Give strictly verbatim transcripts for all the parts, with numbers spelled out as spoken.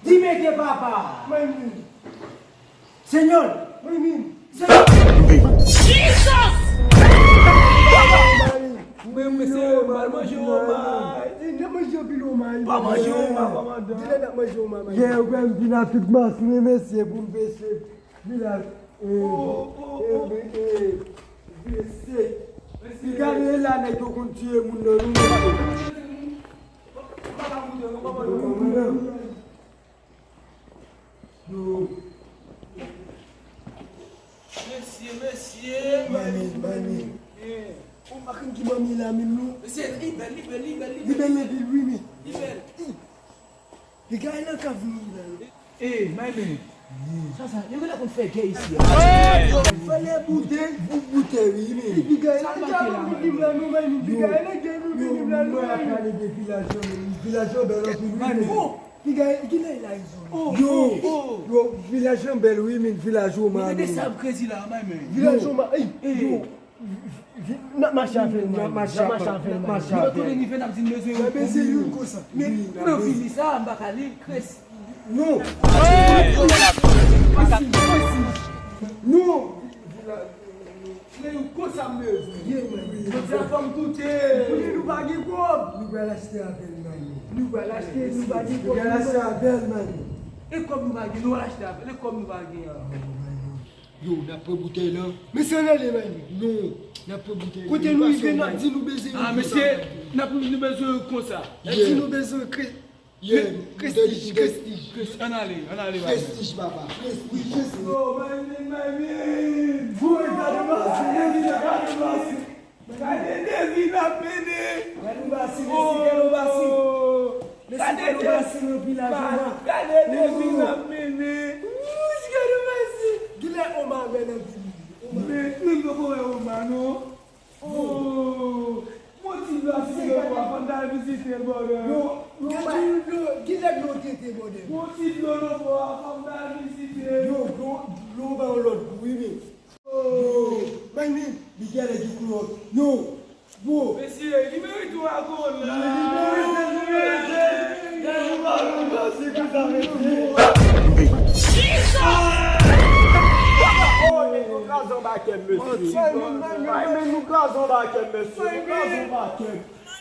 Dime ke papa. Mwen menm. Senyò. Mwen menm. Senyò. Jesus! Mwen, mwen, se mal manje omay. E, n ap manje anpil omay. Pa manje omay, kòmandan. Kilè n ap manje omay? Yè, ou wè m vin ak tout mas mwen, mesye, pou m pese. Vilaj. E, e, e, mesye. Gade la, nèg yo konn tiye moun nan, nou, mesye. Yo. Mesye, mesye. Manmi, manmi. Eh. Ou pa konn ki manmi la menm non. Mesye, li bèl, li bèl, li bèl, li bèl. Li bèl anpil, wi, men. Li bèl. Piga nan kav nou la. Eh, my man. Sa, sa, yo genlè konn fè gè isi a. Yo, fè lè boutèy. Bout boutèy, wi, men. Piga nan kav nou vin la, nou, men. Piga nan kav nou vin la, nou, men. Mwen ap pale de vilaj lan, men. Vilaj lan bèl anpil, wi, men. Piga, kilè l la, Izo? Yo, yo, vilaj lan bèl, wi, men vilaj Oma. Gade sa ap krezi la, my man. Vilaj Oma, ey, yo. N ap mache avè l, man. N ap mache avè l, n ap mache avè l. Lè nou rive, n ap di n bezwen yon konsa. Men, men vini sa, m pa ka li, Kris. Non. Non. Men yon konsa m bezwen. Jodi a fò m koute. Koute nou pa gen kòb. Nou pral achte avè l, man. Nou pral achte, nou pa gen kòb. Nou pral achte avè l, man. E kòb nou pa gen, nou pral achte avè l. E kòb nou pa gen an. Yo, n ap pran boutèy lan. Mesye, ann ale, man. Non, n ap pran boutèy lan. Kote nou rive, n ap di nou bezwen yon. Ah, mesye, n ap, nou bezwen yon konsa. N ap di nou bezwen kre-, prestij, prestij. Ann ale, ann ale, man. Prestij, papa. Prestij, prestij. Oh, my man, my man. Boy, gade masi, gade masi. Gade devi n ap mennen. Gade yon basi, mesye, gade yon basi. Mesye, gade yon basi nan vilaj Oma. Gade devi n ap mennen. Wouch, gade yon basi. Kilè Oma wè nan vi li? Men, men m poko wè Oma, non. Oh, yon ti dlo ap site bò a, fò n t al vizite l, brother. Yo, yo, yo, kilè dlo tete, brother? Yon ti dlo nan bò a, fò n t al vizite l. Yo, dlo, dlo ba yon lòt gou, wi, men. Oh, my man, li genlè gen klòt. Yo, bro. Mesye, li merite yon akòl la. Li merite, li merite. Gade yon balon, mesye, konsa, mesye. Oh, nèg yo kraze anba kè m, mesye. My man, nou kraze anba kè m, mesye. Nou kraze anba kè m.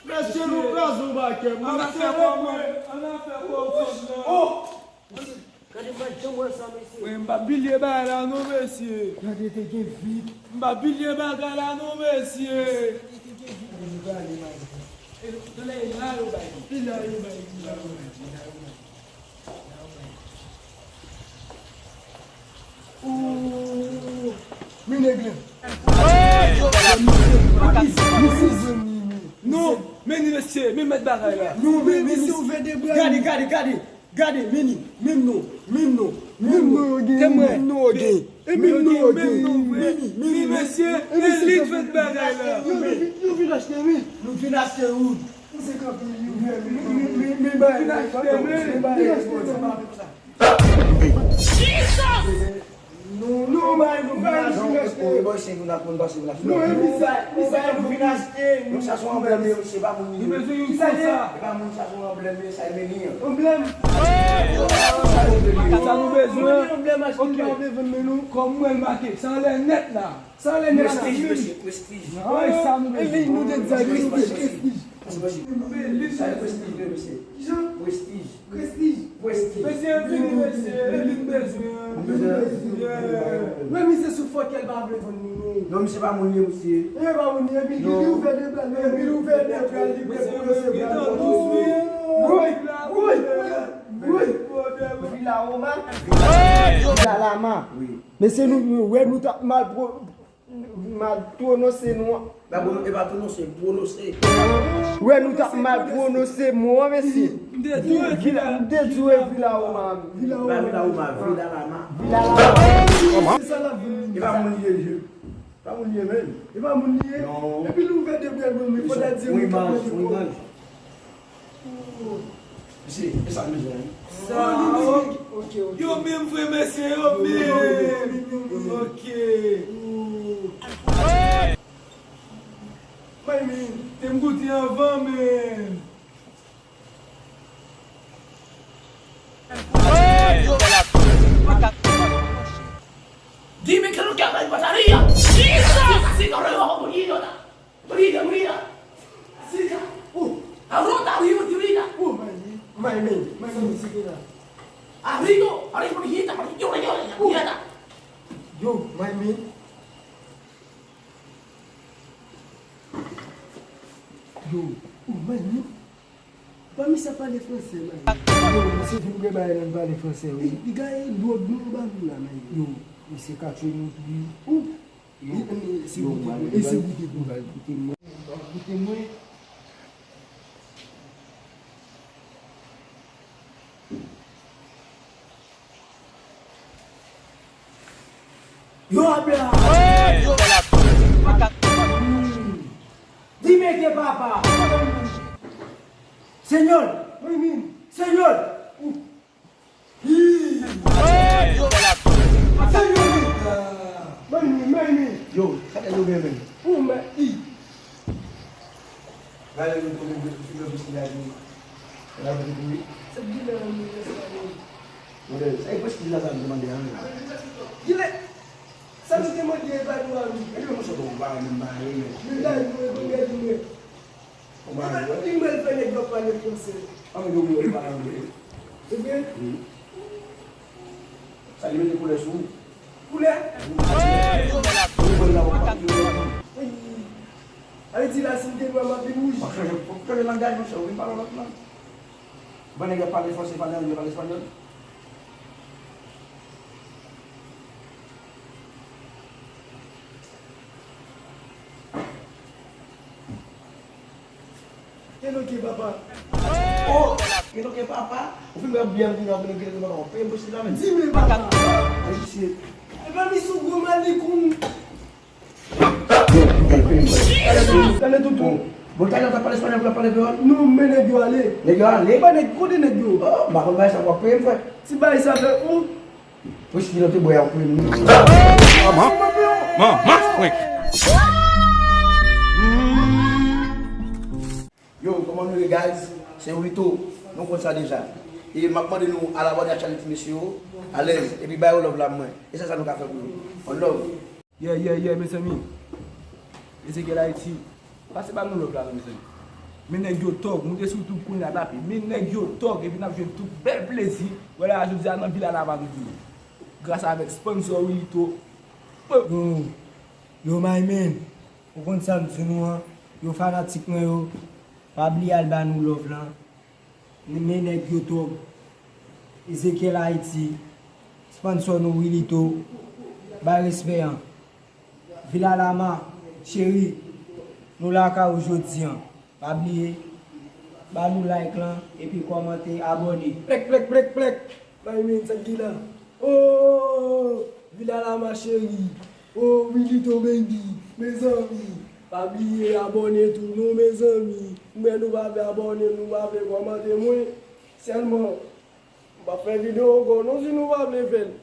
Mesye, nou kraze anba kè m. Ann al fè kòb, ann al fè kòb, kòb lan. Oh! Gade, m pa janm wè sa, mesye. Mwen, m pa bliye bagay la non, mesye. Gade, te gen vit. M pa bliye bagay la non, mesye. Gade, nou gade, man. E, tande, e la yo bay. E la yo bay, e la yo bay. Ooh, men nèg la. Non, men ni mesye, men mèt bagay la. Non, men mesye ouvè de bra. Gade, gade, gade. Gade, men ni, menm non, menm non, menm non yo gen, menm non yo gen. E menm non yo gen, menm non vre. Men ni, men ni mesye, e li k fè bagay la. Yo, nou vin, nou vin achte, wi. Nou vin achte wood. Ou se kanpe, wi. Men, men, men, men bagay la, men bagay la, men bagay la. Jesus! Non, non, bay nou, bay nou vin achte. Non, e misye, misye nou vin achte. Misye sa se yon anblèm, misye pa moun li ye. Li bezwen yon konsa. E pa moun sa se yon anblèm, li sa e meni an. Anblèm. Sa nou bezwen. Anblèm achte, li pa vle vann men nou. Kòm mwen make, sa anlè nèt la. Sa anlè nèt la. Prestij, mesye, prestij. Ay, sa nou bezwen. E li nou te di a, li nou bezwen prestij. Prestij, mesye. Kijan? Prestij. Prestij. Prestij. Mesye, vini, mesye. Li bezwen. Li bezwen. Men misye sou fòkè, l pa vle vann nou, non. Non, misye pa moun li ye, mesye. E pa moun li ye, epi li ouvè de bra, epi li ouvè de bra, li prè pou lanse bra l. Woy, woy, woy. Vila Oma. Vila Lama. Wi. Mesye, nou, nou wè nou t ap mal pwo-, mal pwononse non an. E pa pwononse, pwononse. Wè, nou t ap mal pwononse mo an, mesye. M te di w e Vila, m te di w e Vila Oma. Vila Oma. Vila Lama. Vila Lama. E pa moun li ye, je. E pa moun li ye, menm. E pa moun li ye. Non. Epi l ouvè de bra l, men fò ta di yon imaj, yon imaj. Mesye, e sa nou bezwen, wi. Sa, ok, ok. Yo menm vre, mesye, yo menm. Ok. Mwen menm, te m goute anvan, men. Mwen, mwen, se ki la. Arrigo, arrigo, hita, arrigo, arrigo, arrigo, arrigo. Yo, my man. Yo, oh, my man. Ba misye pale franse, man. Yo, misye vin gen bagay nan pale franse, wi. Li gaye lòd nou ba nou la, man. Yo, misye ka tchwe nou tou, wi. Ou, li, li, se yo, goute, man, e se goute, goute mwen. Goute mwen. Yo, abla! Hey! Yo, la. Hmm. Dime ke papa! Señor! Wi, wi. Señor! Wi. Hey! Yo, la. Señorita! Wi, wi, wi. Yo, sa ke yo gen, men? Ou, men, i. Gade nou tou, nou tou, nou tou, nou tou, nou tou. Se gilè, nou tou. Modèl, sa e pwès gilè sa nou te mande a, men. Gilè! Sa nou te mande e pa nou a nou. Men nou sot ou pa menm bagay, men. Men la, nou e bon gade mwen. Ou pa wè. Li mwen fè nèg yo pale franse. An, men yo, yo pale angle. Se vre? Wi. Sa li mete koulè sou ou? Koulè? Wi. Ou wè la, ou pa koulè. Wi. Sa vle di la, si m te nwa, m ap vin wouj. Fòk chanje, fòk chanje langaj, monchè, ou vin pale lòt lang. Ban nèg yo pale franse, pale angle, pale espanyòl. Kèlòke papa. Oh, kèlòke papa. Ou fin wè byen vini, ou fin kèlòke papa. Ou peye m pou sila, men. Dime papa. Ayisyen. E pa mi sou gwo malikoun. Tande toutou. Bon, talè w t ap pale espanyòl pou l ap pale kreyòl? Non, men nèg yo ale. Nèg yo ale? Ba nèg, kote nèg yo? Oh, m pa konn bagay sa, w ap peye m, frè. Ti bagay sa fè ou? Whisky nan te bwè a, w ap peye m. Manman, manman, frenk. Yo, kòman nou ye, guys? Se Rito. Nou konn sa deja. E m ap mande nou al abòne ak chanèl ti mesye yo. Alèz. Epi bay yo love la mwen. E se sa nou ka fè pou yo. On love. Yeah, yeah, yeah, mezanmi. Ezekiel Haïti. Pase ba nou love la, non, mezanmi. Men nèg yo tòg. Moute sou YouTube kounye a, tape. Men nèg yo tòg. Epi n ap jwenn tout bèl plezi. Wè la, jodi a, nan Vila Lama nou vini. Gras avèk sponsor Wilito. Yo, yo, my man. Ou konn sa m di nou an, yo fanatik mwen yo, pa bliye al ba nou love lan. Men nèg yo tòg. Ezekiel Haïti, sponsor nou Wilito, bay respè an. Vila Lama, cheri, nou lakay ou jodi an. Pa bliye, ba nou like lan, epi kòmante, abòne. Plèk, plèk, plèk, plèk. Bay men, sa ki la. Oh, Vila Lama cheri. Oh, Wilito baby. Mezanmi, pa bliye abòne tou, non, mezanmi. Mwen nou pa vle abòne, nou pa vle kòmante mwen. Sèlman, m pa fè videyo ankò, non, si nou pa vle fè l.